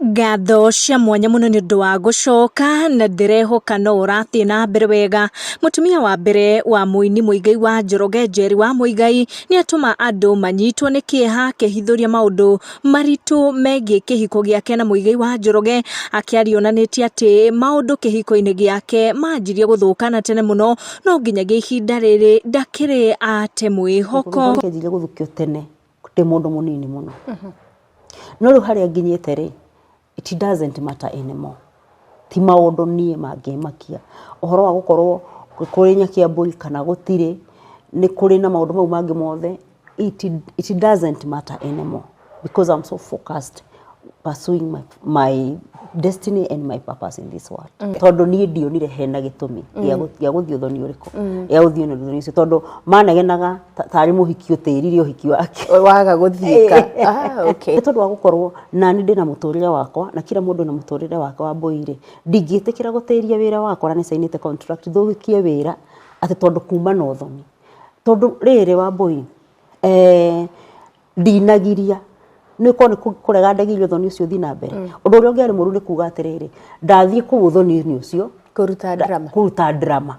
Ngatho cia mwanya mũno nĩ ũndũ wa gũcoka na ndĩrehoka no ũrathiĩ na mbere wega. Mũtumia wa mbere wa mũini Muigai wa Njoroge Njeri wa Muigai nĩ atũma andũ manyitwo nĩ kĩeha akĩhithũria maũndũ maritũ megiĩ kĩhiko gĩake na Muigai wa Njoroge. Akĩaria onanĩtie atĩ maũndũ kĩhiko-inĩ gĩake manjirie gũthũka na tene mũno no nginyagia ihinda rĩrĩ ndakĩrĩ ate mwĩhoko. Kĩanjirie gũthukio tene ndĩ mũndũ mũnini mũno. No rĩu harĩa nginyĩte rĩ, it doesn't matter anymore. Ti maũndũ niĩ mangĩmakia. Ũhoro wa gũkorwo kũrĩ nyakiambũri kana gũtirĩ, nĩ kũrĩ na maũndũ mau mangĩ mothe, it doesn't matter anymore because I'm so focused pursuing my destiny and my purpose in this world. Tondũ niĩ ndionire hena gĩtũmi gĩa gũthiĩ ũthoni ũrĩkũ, gĩa gũthiĩ ũthoni ũcio tondũ manegenaga tarĩ mũhiki ũtĩririe ũhiki wake. Waga gũthiĩka. Ah, okay. Nĩ tondũ wa gũkorwo nani ndĩna mũtũrĩre wakwa na kila mũndũ na mũtũrĩre wake wa mbũi-rĩ, ndingĩtĩkĩra gũtĩria wĩra wakwa na nĩ cainĩte contract thũkie wĩra atĩ tondũ kuma na ũthoni. Tondũ rĩrĩ Wambũi, ndinagiria nĩ korwo nĩ kũrega ndegirie ũthoni ũcio ũthiĩ na mbere. Ũndũ ũrĩa ũngĩarĩ mũru nĩ kuga atĩrĩrĩ, ndathiĩ kũu ũthoni-inĩ ũcio kũruta drama. Kũruta drama.